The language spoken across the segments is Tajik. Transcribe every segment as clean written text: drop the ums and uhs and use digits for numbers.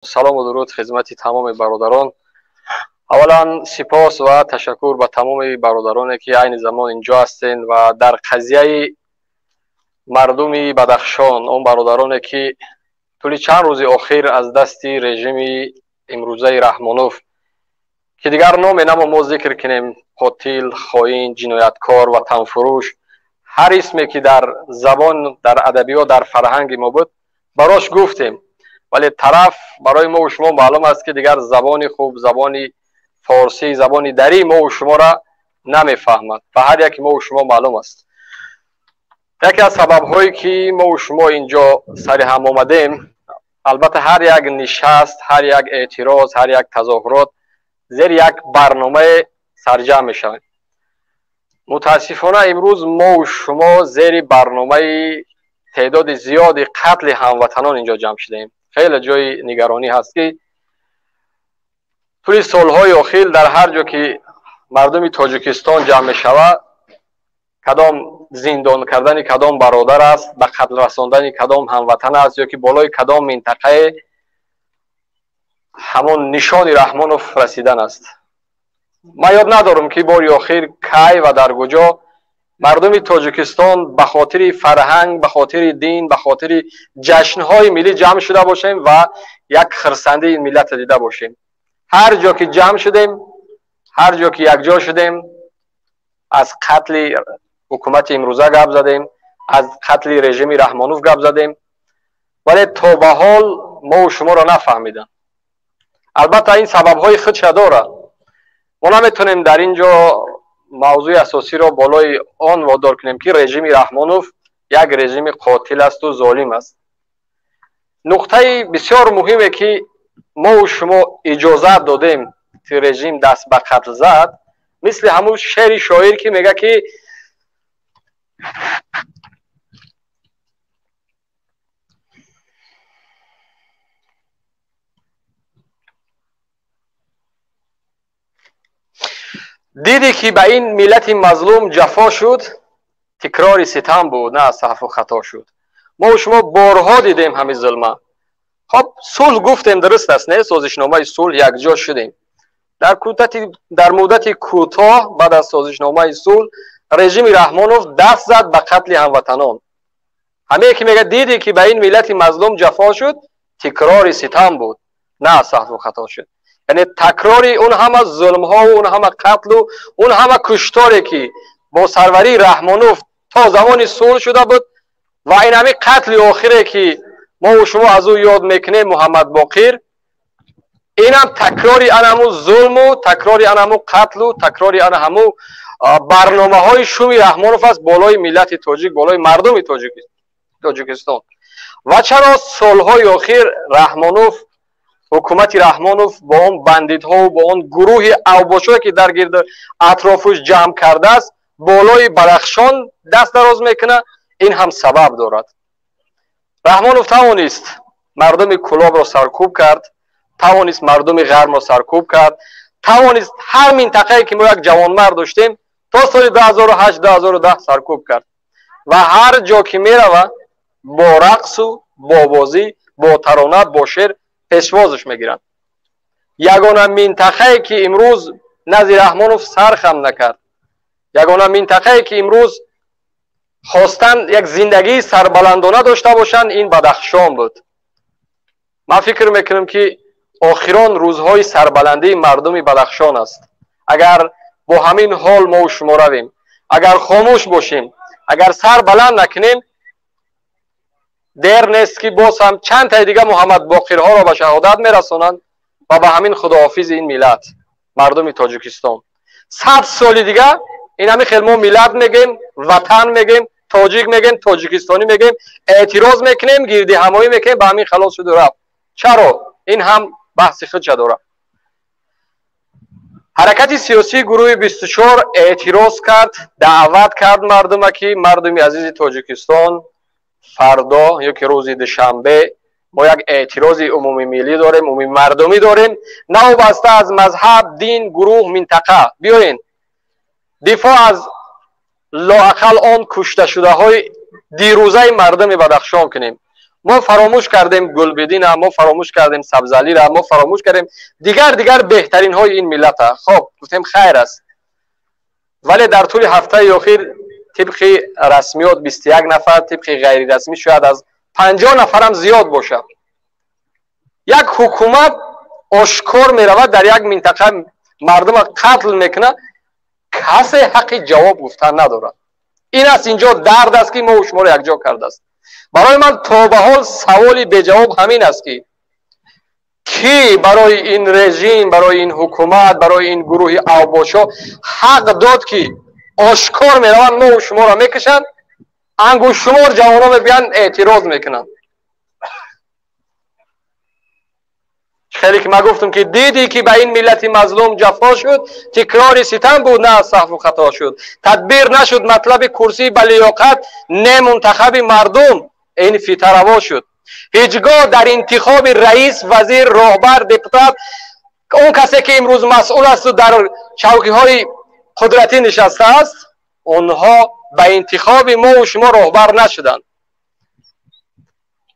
Салому дуруд хизмати тамоми бародарон. Аввалан сипос ва ташаккур ба тамоми бародароне ки айни замон инҷо ҳастен ва дар қазияи мардуми Бадахшон, он бародароне ки тӯли чанд рӯзи охир аз дасти режими имрӯзаи Раҳмонов, ки дигар номе намо мо зикр кунем, қотил, хоин, ҷинояткор, ватанфурӯш, ҳар исме ки дар забон, дар адабиёт, дар фарҳанги мо буд, барош гуфтем. Вале тараф барои мо шумо маълум аст ки дигар забони хуб, забони форсӣ, забони дарӣ мо шуморо намефаҳмад. Ба ҳар яке мо шумо маълум аст. Яке аз сабабҳое ки мо шумо инҷо сари ҳам омадем, албатта ҳар як нишаст, ҳар як эътироз, ҳар як тазоҳурот зери як барномаи сарҷамъ мешавад. Мутаассифона имрӯз мо шумо зери барномаи теъдоди зиёди қатли ҳамватанон инҷо ҷамъ шудаем. Хеле ҷои нигаронӣ ҳаст ки тӯли солҳои охир дар ҳар ҷо ки мардуми Тоҷикистон ҷамъ мешавад, кадом зиндон кардани кадом бародар аст, ба қатл расондани кадом ҳамватан аст ё ки болои кадом минтақае ҳамон нишони Раҳмонов расидан аст. Ман ёд надорам ки бори охир кай ва дар куҷо мардуми Тоҷикистон ба хотири фарҳанг, ба хотири дин, ба хотири ҷашнҳои миллӣ ҷамъ шуда бошем ва як хирсандии ин миллатро дида бошем. Ҳар ҷо ки ҷамъ шудем, ҳар ҷо ки якҷо шудем, аз қатли ҳукумати имрӯза гап задем, аз қатли режими Раҳмонов гап задем, вале то ба ҳол мо шуморо нафаҳмиданд. Албатта ин сабабҳои худша дорад. Мо наметонем дар ин ҷо мавзӯи асосиро болои он водор кунем ки режими Раҳмонов як режими қотил асту золим аст. Нуқтаи бисёр муҳиме ки мо шумо иҷозат додем ки режим даст ба қатл зад, мисли ҳамун шеъри шоир ки мега ки дидӣ ки ба ин миллати мазлум ҷафо шуд, такрори ситам буд, на саҳву хато шуд. Мо шумо борҳо дидем ҳамин зулма. Хоб, сулҳ гуфтем, дуруст аст, не? Созишномаи сулҳ якҷо шудем. Дар муддати кӯтоҳ баъд аз созишномаи сулҳ режими Раҳмонов даст зад ба қатли ҳамватанон. Ҳамее ки мега дидӣ ки ба ин миллати мазлум ҷафо шуд, такрори ситам буд, на саҳву хато шуд. Яъне такрори он ҳама зулмҳо, он ҳама қатлу он ҳама кушторе ки бо сарварии Раҳмонов то замони сулҳ шуда буд ва ин ҳамин қатли охире ки мо шумо аз ӯ ёд мекунем, Муҳаммад Боқир, инам такрори ана ҳамун зулму, такрори ана ҳамун қатлу, такрори ана ҳамун барномаҳои шуми Раҳмонов аст болои миллати тоҷик, болои мардуми Тоҷикистон. Ва чаро солҳои охир Раҳмонов, ҳукумати Раҳмонов бо он бандитҳову бо он гурӯҳи авбошое ки дар гирди атрофуш ҷамъ кардааст, болои Бадахшон даст дароз мекунад? Ин ҳам сабаб дорад. Раҳмонов тавонист мардуми Кулобро саркӯб кард, тавонист мардуми Ғармро саркӯб кард, тавонист ҳар минтақае ки мо як ҷавонмард доштем то соли 2008 2010 саркӯб кард ва ҳар ҷо ки мерава бо рақсу бо бозӣ, бо тарона, бо шеър пешвозш мегиранд. Ягона минтақае ки имрӯз назди Раҳмонов сар хам накард, ягона минтақае ки имрӯз хостан як зиндагии сарбаландона дошта бошанд, ин Бадахшон буд. Ман фикр мекунам ки охирон рӯзҳои сарбаландии мардуми Бадахшон аст. Агар бо ҳамин ҳол мо шумо равем, агар хомӯш бошем, агар сар баланд накунем, дер нест ки боз ҳам чанд таи дига Муҳаммад Боқирҳоро ба шаҳодат мерасонанд ва ба ҳамин худоҳофизи ин миллат, мардуми Тоҷикистон. 100 соли дига ин ҳамин хел мо миллат мегем, ватан мегем, тоҷик мегем, тоҷикистонӣ мегем, эътироз мекунем, гирдиҳамоӣ мекунем, ба ҳамин халос шуду рафт. Чаро? Ин ҳам баҳси худша дорад. Ҳаракати сиёсии гурӯҳи 24 эътироз кард, даъват кард мардума ки мардуми азизи Тоҷикистон, фардо ё ки рӯзи душанбе мо як эътирози умумимиллӣ дорем, умумимардумӣ дорем, новобаста аз мазҳаб, дин, гурӯҳ, минтақа. Биёен дифоъ аз лоақал он кушташудаҳои дирӯзаи мардуми Бадахшон кунем. Мо фаромӯш кардем Гулбидина, мо фаромӯш кардем Сабзалира, мо фаромӯш кардем дигар беҳтаринҳои ин миллата. Хоб, гуфтем хайр аст. Вале дар тӯли ҳафтаи охир тибқи расмиёт 21 нафар, тибқи ғайрирасмӣ шояд аз 50 нафарам зиёд бошад. Як ҳукумат ошкор меравад дар як минтақа мардума қатл мекунад, касе ҳаққи ҷавоб гуфтан надорад. Ин аст инҷо дард аст ки мо шуморо якҷо кардааст. Барои ман то ба ҳол саволи беҷавоб ҳамин аст ки кӣ барои ин режим, барои ин ҳукумат, барои ин гурӯҳи авбошо ҳақ дод ки ошкор мераванд, мо шуморо мекушанд, ангуштшумор ҷавонон мебиёянд эътироз мекунанд. Хеле ки ман гуфтам ки дидӣ ки ба ин миллати мазлум ҷафо шуд, тикрори ситам буд, на аз саҳву хато шуд. Тадбир нашуд матлаби курсӣ ба лиёқат, не мунтахаби мардум, ин фитараво шуд. Ҳеҷгоҳ дар интихоби раис, вазир, роҳбар, депутат, он касе ки имрӯз масъул асту дар чавкиҳои қудратӣ нишастааст, онҳо ба интихоби мову шумо роҳбар нашуданд.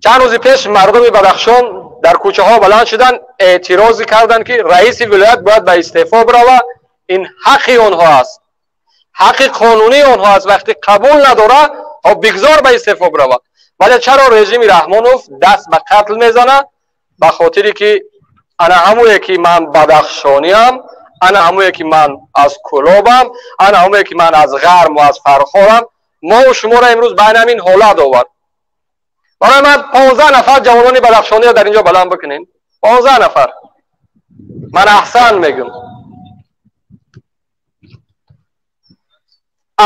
Чанд рӯзи пеш мардуми Бадахшон дар кӯчаҳо баланд шуданд, эътирозе карданд ки раиси вилоят бояд ба истеъфо бирава. Ин ҳаққи онҳо аст, ҳаққи қонунии онҳо аст. Вақте қабул надора, бигзор ба истеъфо бирава. Вале чаро режими Раҳмонов даст ба қатл мезана? Ба хотире ки ана ҳамое ки ман бадахшониам, ана ҳамое ки ман аз Кӯлобам, ана ҳамое ки ман аз Ғарм ва аз Фархорам, мо шуморо имрӯз ба ҳамин ҳолат овард. Барои ман 15 нафар ҷавонони бадахшониро дар инҷо баланд бикунем. 15 нафар. Ман аҳсан мегӯм.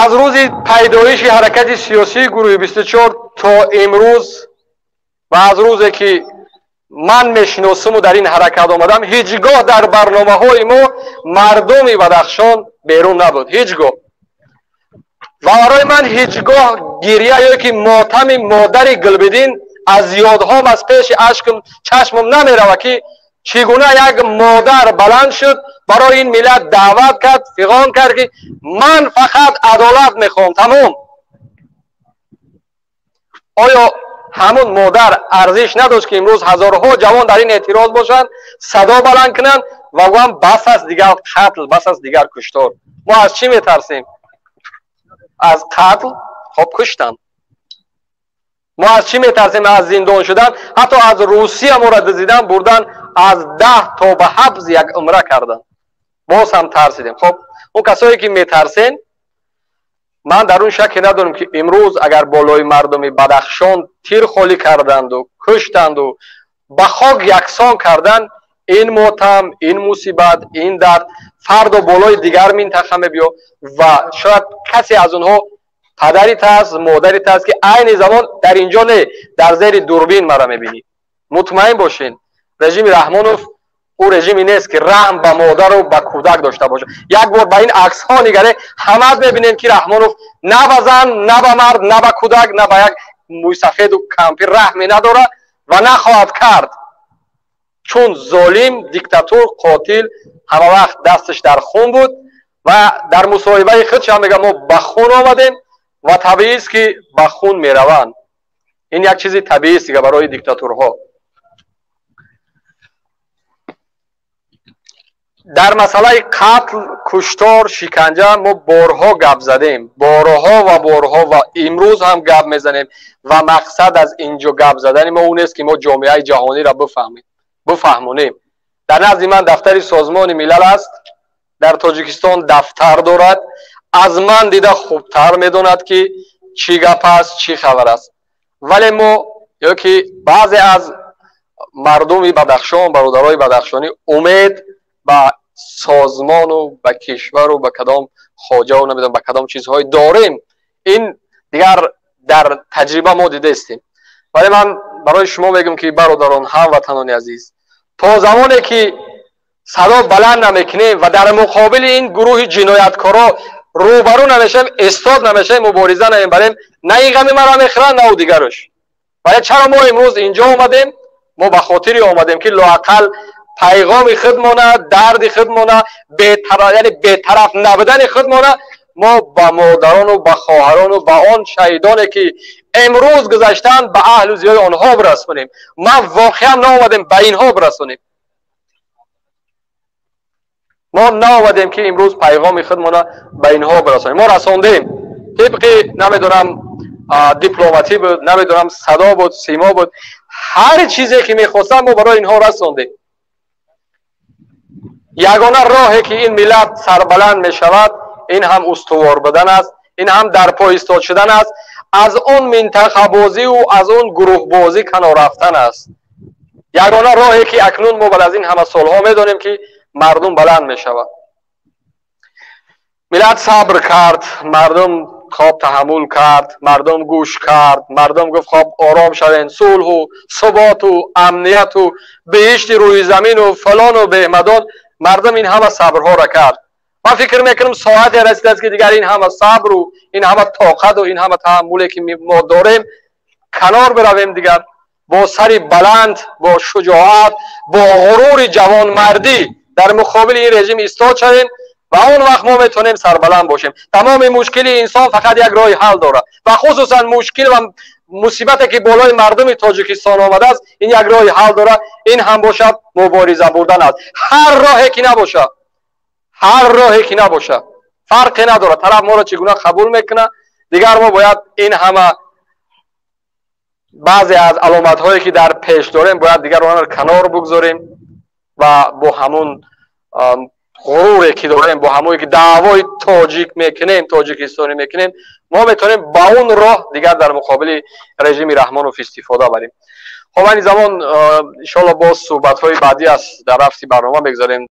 Аз рӯзи пайдоиши ҳаракати сиёсии гурӯҳи 24 то имрӯз ва аз рӯзе ки ман мешиносуму дар ин ҳаракат омадам, ҳеҷ гоҳ дар барномаҳои мо мардуми Бадахшон берун набуд. Ҳеҷ гоҳ. Ва барои ман ҳеҷ гоҳ гирия ё ки мотами модари Гулбидин аз ёдҳом, аз пеши ашкам чашмам намерава ки чӣ гуна як модар баланд шуд, барои ин миллат даъват кард, фиғон кард ки ман фақат адолат мехоҳам, тамом. Оё ҳамун модар арзиш надошт ки имрӯз ҳазорҳо ҷавон дар ин эътироз бошанд, садо баланд кунанд ва гӯянд бас аст дигар қатл, бас аст дигар куштор. Мо аз чӣ метарсем? Аз қатл, хоб куштанд. Мо аз чӣ метарсем? Аз зиндон шудан. Ҳатто аз Русия моро дизидан, бурдан, аз 10 то ба ҳабс як умра кардан. Боз ҳам тарсидем. Хоб, он касое ки метарсен, ман дар он шакке надорам ки имрӯз агар болои мардуми Бадахшон тир холӣ карданду, куштанду, ба хок яксон кардан, ин мотам, ин мусибат, ин дард фардо болои дигар минтақа мебиё ва шояд касе аз онҳо падарит аст, модарит аст ки айни замон дар инҷо не, дар зери дурбин мара мебинӣ. Мутмаин бошен, режими Раҳмонов ӯ режиме нест ки раҳм ба модару ба кӯдак дошта бошад. Як бор ба ин аксҳо нигаре, ҳамаат мебинем ки Раҳмонов на ба зан, на ба мард, на ба кӯдак, на ба як мӯйсафеду кампир раҳме надорад ва нахоҳад кард. Чун золим, диктатур, қотил ҳама вақт дасташ дар хун буд ва дар мусоҳибаи худш ҳам мегӯяд мо ба хун омадем ва табиист ки ба хун мераванд. Ин як чизи табиист дига барои диктатурҳо. Дар масъалаи қатл, куштор, шиканҷа мо борҳо гап задем, борҳо ва борҳо, ва имрӯз ҳам гап мезанем ва мақсад аз инҷо гап задани мо он нест ки мо ҷомеаи ҷаҳониро бифаҳмонем. Дар назди ман дафтари Созмони Милал аст, дар Тоҷикистон дафтар дорад, аз ман дида хубтар медонад ки чӣ гап аст, чӣ хабар аст. Вале мо ё ки баъзе аз мардуми Бадахшон, бародарои бадахшонӣ умед ба созмону ба кишвару ба кадом хоҷаву намедонам ба кадом чизҳое дорем, ин дигар дар таҷриба мо дидаистем. Вале ман барои шумо мегӯям ки бародарон, ҳамватанони азиз, то замоне ки садо баланд намекунем ва дар муқобили ин гурӯҳи ҷинояткоро рӯбарӯ намешавем, истод намешавем, мубориза намебарем, на ин ғами маро мехӯранд, на ӯ дигараш. Вале чаро мо имрӯз инҷо омадем? Мо ба хотире омадем ки лоақал пайғоми худмона, дарди худмона, яъне бетараф набудани худмона мо ба модарону ба хоҳарону ба он шаҳидоне ки Имрӯз гузаштанд, ба аҳлу зиёи онҳо бирасонем. Ма воқеан наомадем ба инҳо бирасонем. Мо наомадем, ки имрӯз пайғоми худмона ба инҳо бирасонем. Мо расондем. Тибқи, намедонам, дипломатӣ буд, намедонам, садо буд, симо буд, ҳар чизе ки мехостам, мо барои инҳо расондем. Ягона роҳе ки ин миллат сарбаланд мешавад, ин ҳам устувор будан аст, ин ҳам дар по истод шудан аст, аз он минтақабозиву аз он гурӯҳбозӣ канор рафтан аст. Ягона роҳе ки акнун мо баъд аз ин ҳама солҳо медонем, ки мардум баланд мешавад. Миллат сабр кард, мардум хоб таҳаммул кард, мардум гӯш кард, мардум гуфт: «Хоб, ором шавен, сулҳу суботу амнияту биҳишти рӯи замину фалону беҳмадон». Мардум ин ҳама сабрҳоро кард. Ман фикр мекунам, соате расидааст, ки дигар ин ҳама сабру ин ҳама тоқату ин ҳама таҳаммуле ки мо дорем, канор биравем. Дигар бо сари баланд, бо шуҷоат, бо ғурури ҷавонмардӣ дар муқобили ин режим истод шавем ва он вақт мо метавонем сарбаланд бошем. Тамоми мушкили инсон фақат як роҳи ҳал дорад ва хусусан мушкил ва мусибате ки болои мардуми Тоҷикистон омадааст, ин як роҳи ҳал дорад, ин ҳам бошад мубориза бурдан аст. Ҳар роҳе ки набошад, ҳар роҳе ки набошад, фарқе надорад, тараф моро чӣ гуна қабул мекунад. Дигар мо бояд ин ҳама баъзе аз аломатҳое ки дар пеш дорем, бояд дигар онро канор бигзорем ва бо ҳамун ғуруре ки дорем, бо ҳамое ки даъвои тоҷик мекунем, тоҷикистонӣ мекунем, мо метавонем ба он роҳ дигар дар муқобили режими Раҳмонов истифода барем. Хоб, айни замон, иншоалло, боз суҳбатҳои баъдӣ аст, дар рафти барнома мегузорем.